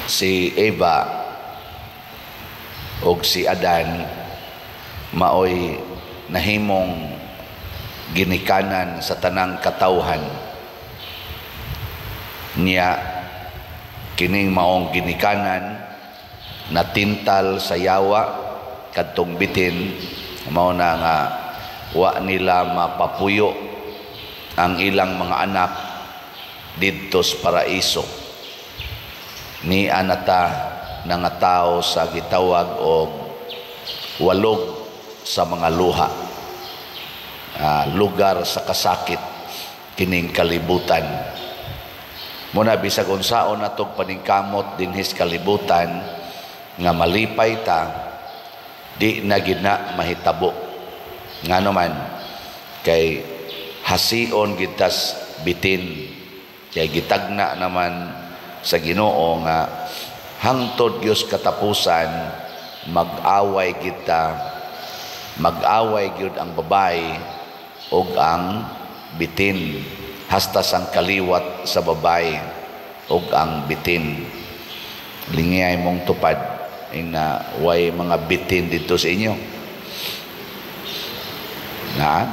Si Eva og si Adan maoy nahimong ginikanan sa tanang katawhan niya. Kining maong ginikanan natintal sa yawa, kadtong bitin, mao na nga wa nila mapapuyo ang ilang mga anak didto sa paraiso. Ni anata na nga tao sa gitawag og walog sa mga luha, lugar sa kasakit kining kalibutan. Muna bisag unsaon natog paningkamot dinhis kalibutan nga malipay ta, di na gina mahitabo. Ngano man? Kay hasion gitas bitin, kay gitagna naman sa Ginoo nga hangtod Dios katapusan mag-away kita, mag-away gyud ang babae ug ang bitin, hasta sang kaliwat sa babae ug ang bitin. Lingiyay mong tupad ina, way mga bitin dito sa inyo na.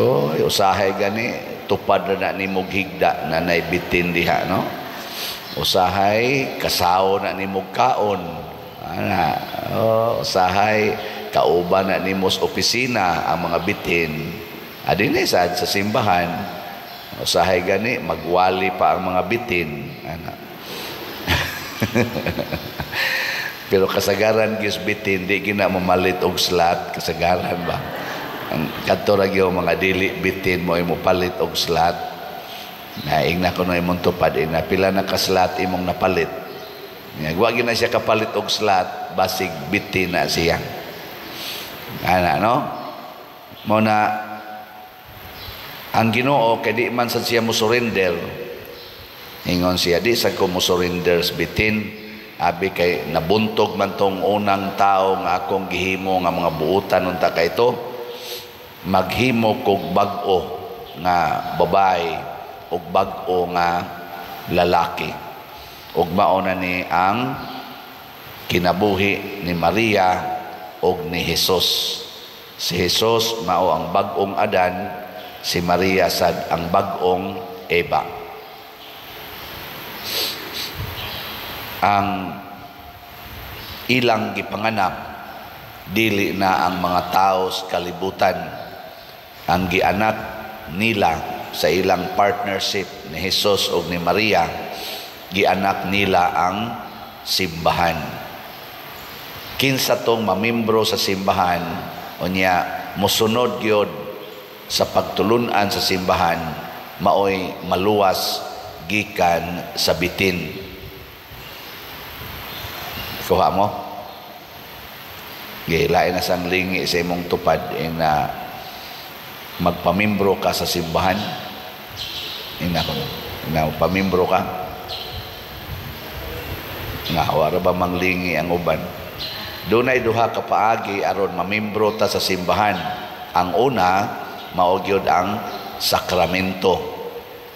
Oh, usahay gani tupad na nimo higda na nay bitin diha, no? Usahay kasaw na nimo kaon ana. Oh, usahay kauban na nimo sa opisina ang mga bitin adine sad sa simbahan. Usahay gani magwali pa ang mga bitin ana. Pero kasagaran gyud bitin di gina mamalit og slot, kasagaran ba. Ang kadto ra gyud mga dili bitin mo imo palit og slot. Naing na kuno imong tupad ina, pila na ka slot imong napalit? Nya wa gyud na siya kapalit og slot, basig bitin na siya. Ana, no? Mo na ang Ginoo kay di man sad siya mo surrender. Ingon siya, "Di sad ko mo surrender sa bitin. Abi kay nabuntog man tong unang tao nga akong gihimo nga mga buutan unta kay ito. Maghimo kog bag-o nga babae ug bag-o nga lalaki." Ug mao na ni ang kinabuhi ni Maria ug ni Jesus. Si Jesus mao ang bag-ong Adan, si Maria sad ang bag-ong Eva. Ang ilang gipanganak dili na ang mga tao sa kalibutan. Ang gianak nila sa ilang partnership ni Jesus ug ni Maria, gianak nila ang simbahan. Kinsa tong mamimbro sa simbahan unya mosunod gyud sa pagtulun-an sa simbahan, maoy maluwas gikan sa bitin. Kuha mo? Gilain na sang lingi sa imong tupad ina, magpamimbro ka sa simbahan? Ina ko, ina, pamimbro ka? Nga, wala ba manglingi ang uban? Dunay duha ka paagi aron mamimbro ta sa simbahan. Ang una, mao gyud ang sakramento.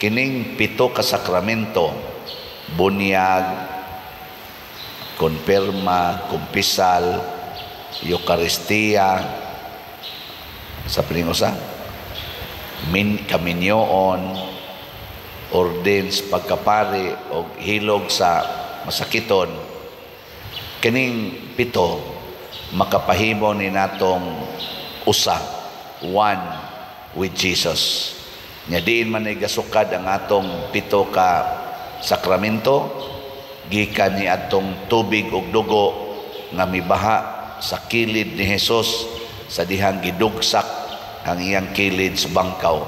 Kining pito ka sakramento, bunyag, konpirma, kumpisal, Eukaristiya, sa piling usa, min kaminyoon, ordins pagkapari o hilog sa masakiton. Kining pito makapahimo ni natong usa, one with Jesus. Nya diin man ay gasukad ang atong pito ka sakramento? Gikan ni atong tubig ug dugo nga mibaha sa kilid ni Jesus sa dihang gidugsak ang iyang kilid sa bangkaw.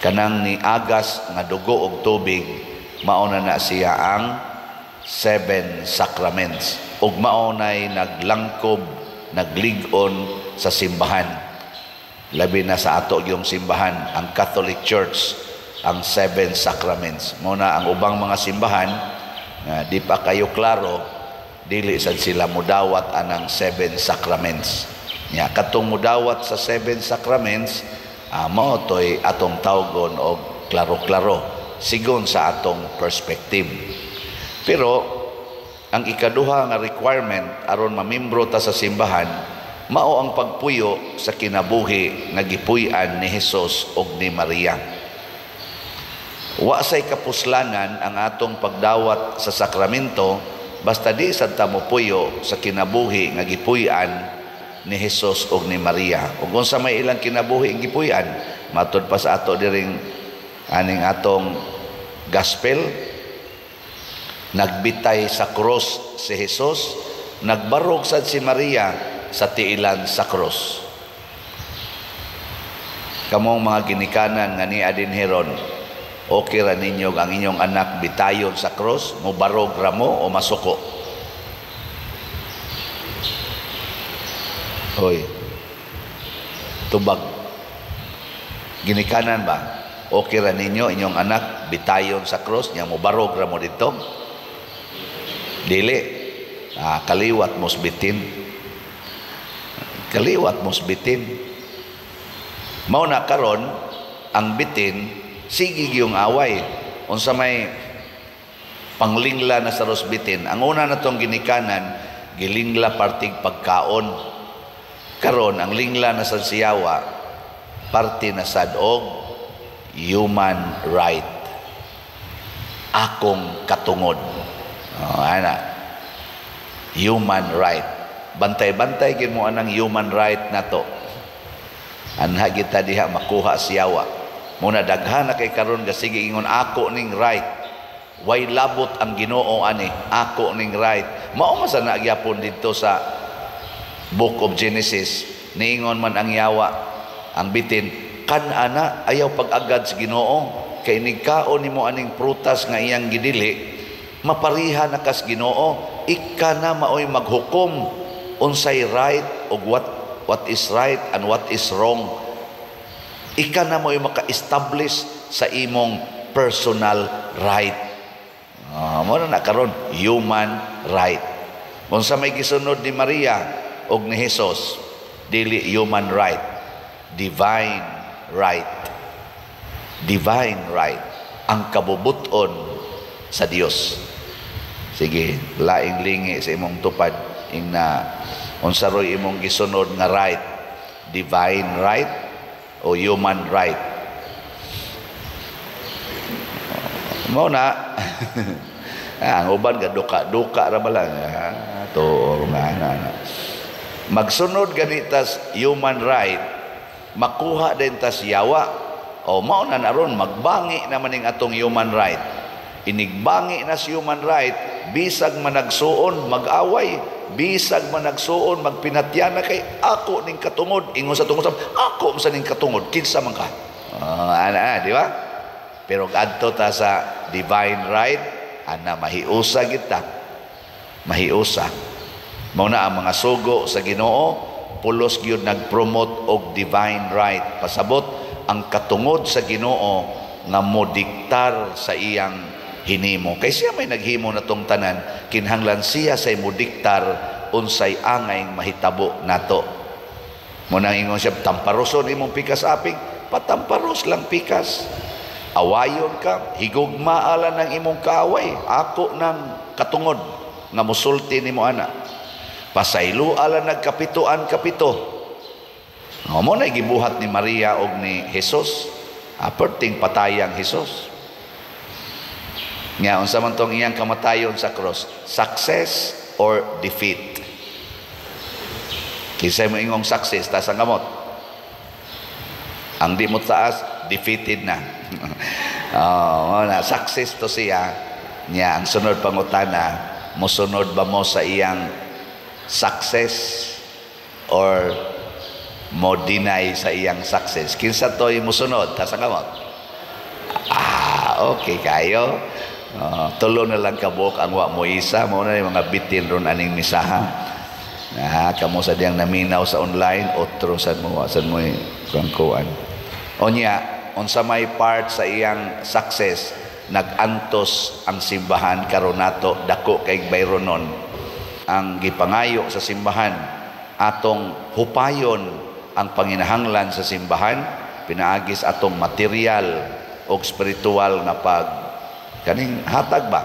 Kanang ni agas nga dugo ug tubig, mao na na siya ang seven sacraments ug mao nay naglangkob, naglig-on sa simbahan, labi na sa ato yung simbahan, ang Catholic Church, ang seven sacraments. Mao na ang ubang mga simbahan nga di pa kayo klaro, dili sad sila mudawat anang seven sacraments. Nya katong mudawat sa seven sacraments, mao toy atong tawgon og klaro-klaro sigon sa atong perspective. Pero ang ikaduha nga requirement aron mamimbro ta sa simbahan, mao ang pagpuyo sa kinabuhi nga gipuy-an ni Jesus ug ni Maria. Wa say kapuslanan ang atong pagdawat sa sakramento basta di sad ta mopuyo sa kinabuhi nga gipuy-an ni Jesus ug ni Maria. Ug unsa may ilang kinabuhi ang gipuy-an, matud pa sa ato diring aning atong gospel, nagbitay sa cross si Jesus, nagbarog sad si Maria sa tiilan sa cross. Kamong mga ginikanan nga nia dinhi ron, okay ra ninyo ang inyong anak bitayon sa cross, mobarog ra mo o masuko? Hoy, tubag. Ginikanan ba? Okay ra ninyo inyong anak bitayon sa cross, nya mobarog ra mo didto? Dili. Kaliwat mos bitin. Kaliwat mos bitin. Mao na karon ang bitin sige yung away. Unsa may panglingla na sa bitin. Ang una na tong ginikanan, gilingla partig pagkaon. Karon ang lingla na sa siyawa, parte na sad og human right. Akong katungod. Oh, ana. Human right. Bantay-bantay gid mo anang human right nato. Anha kita diha makuha siyawa. Muna daghan na kay karon ga sige ingon ako ning right. Way labot ang Ginoo ani, ako ning right. Mao man sa nagyapon didto sa Book of Genesis, niingon man ang yawa, ang bitin, kan ana ayaw pag-agad sa Ginoo kay nigkaon nimo aning prutas nga iyang gidili, mapariha na kas Ginoo, ika na maoy maghukom unsay right og what is right and what is wrong. Ika na mo'y maka-establish sa imong personal right. Mo na karon human right. Unsa may gisunod ni Maria og ni Jesus, dili human right, divine right. Divine right, ang kabubuton sa Dios. Sige, laing lingi sa imong tupad ingna unsa roy imong gisunod nga right, divine right o human right? Mao na ang uban ga duka-duka ra ba lang tuor nga ana. Magsunod ganitas human right, makuha din tas yawa. O mao na naron magbangi naman ning atong human right. Inigbangi na si human right, bisag managsuon mag-away, bisag managsuon magpinatyan na kay ako ning katungod, ingon sa tungod ako sa ning katungod, kinsa man ka? Ana, di ba? Pero adto ta sa divine right, ana mahiusa kita. Mahiusa. Mao na ang mga sugo sa Ginoo, pulos gyud nagpromote og divine right. Pasabot ang katungod sa Ginoo nga modiktar sa iyang hinimo. Kay siya may naghimo na tong tanan, kinahanglan siya say modiktar unsay angay mahitabo nato. Mo nang ingon siya, tamparoson imong pikas aping, patamparos lang pikas. Awayon ka, higugmaala ng imong kaaway, ako ng katungod nga musulti nimo ana. Pasaylo ala nagkapituan kapito. Mo na gibuhat ni Maria og ni Jesus, aperting patayang Jesus. Nga unsa man tong iyang kamatayon sa cross, success or defeat? Kinsay mo ingong success, taas ang kamot. Ang di mo taas, defeated na. Oh, na success to siya. Nya ang sunod pangutana, mosunod ba mo sa iyang success or mo deny sa iyang success? Kinsa to'y mosunod, taas ang kamot. Ah, okay kayo. Tulo na lang kabuok ang wa mo isa, mo na yung mga bitin ron aning misaha. Kamo sa diyang naminaw sa online, otro sad mo, sad mo kuan. Onya, unsa may part sa iyang success, nagantos ang simbahan karon nato dako kay bayronon. Ang gipangayo sa simbahan, atong hupayon ang panginahanglan sa simbahan, pinaagis atong material o spiritual nga pag kaning hatag ba.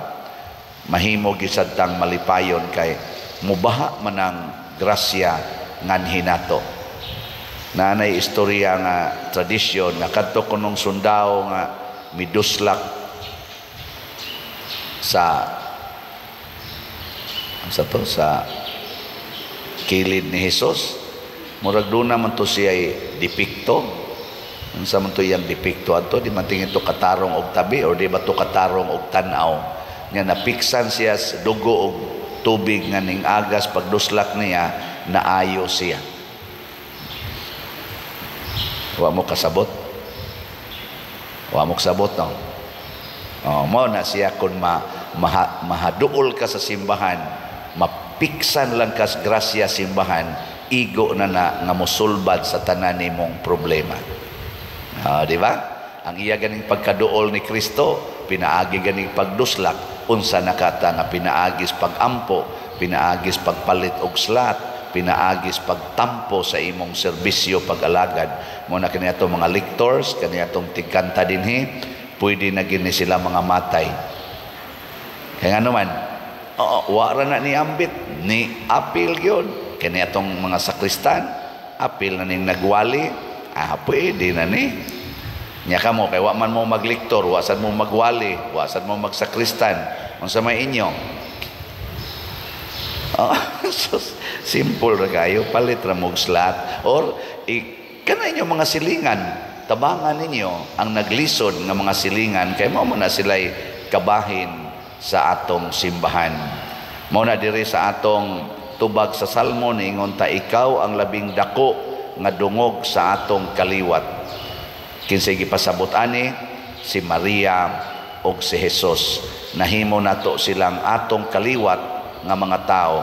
Mahimo gyud tang malipayon kay mubaha man ang grasya nganhi nato. Naanay istorya nga tradisyon nga kadto kunong sundao nga miduslak sa to sa kilid ni Jesus. Murag duna man to siya depekto. Unsa man to iyang depekto adto, di man tingin to katarong og tabi or di ba to katarong og tan-aw nga napiksan siya sa dugo og tubig nga ning agas pagduslak niya, naayo siya. Wa mo kasabot? Wa mo kasabot, no? Oh, mo na siya kung mahaduol ka sa simbahan, mapiksan lang kas grasya simbahan, igo na na nga mosulbad sa tanan nimong problema. Ah, di ba? Ang iya ganing pagkaduol ni Kristo, pinaagi ganing pagduslak, unsa nakata nga pinaagis pagampo, pinaagis pagpalit og slat, pinaagis pagtampo sa imong serbisyo pag-alagad. Mo na kini atong mga lectors, kani atong tigkanta dinhi, pwede na gini sila mga matay. Kaya nga naman, oo, wa ra na ni ambit, ni apil gyud. Kani atong mga sakristan, apil na ning nagwali, pwede na ni. Nya kamo kay wa man mo maglektor, wa sad mo magwali, wa sad mo magsakristan, unsa may inyo? Oh, so, simple ra kayo, palit ra mog slat or kana inyo mga silingan, tabangan ninyo ang naglisod nga mga silingan kay mao man na sila'y kabahin sa atong simbahan. Mao na diri sa atong tubag sa Salmo, niingon ta, "Ikaw ang labing dako nga dungog sa atong kaliwat." Kinsay gipasabot ani? Si Maria og si Jesus. Nahimo nato silang atong kaliwat nga mga tao.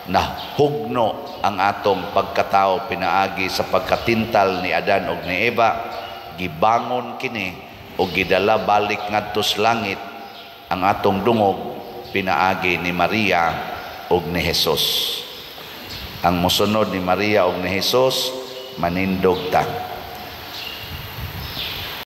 Nahugno ang atong pagkatao pinaagi sa pagkatintal ni Adan og ni Eva. Gibangon kini og gidala balik ngadto sa langit ang atong dungog pinaagi ni Maria og ni Jesus. Ang mosunod ni Maria og ni Jesus, manindog ta.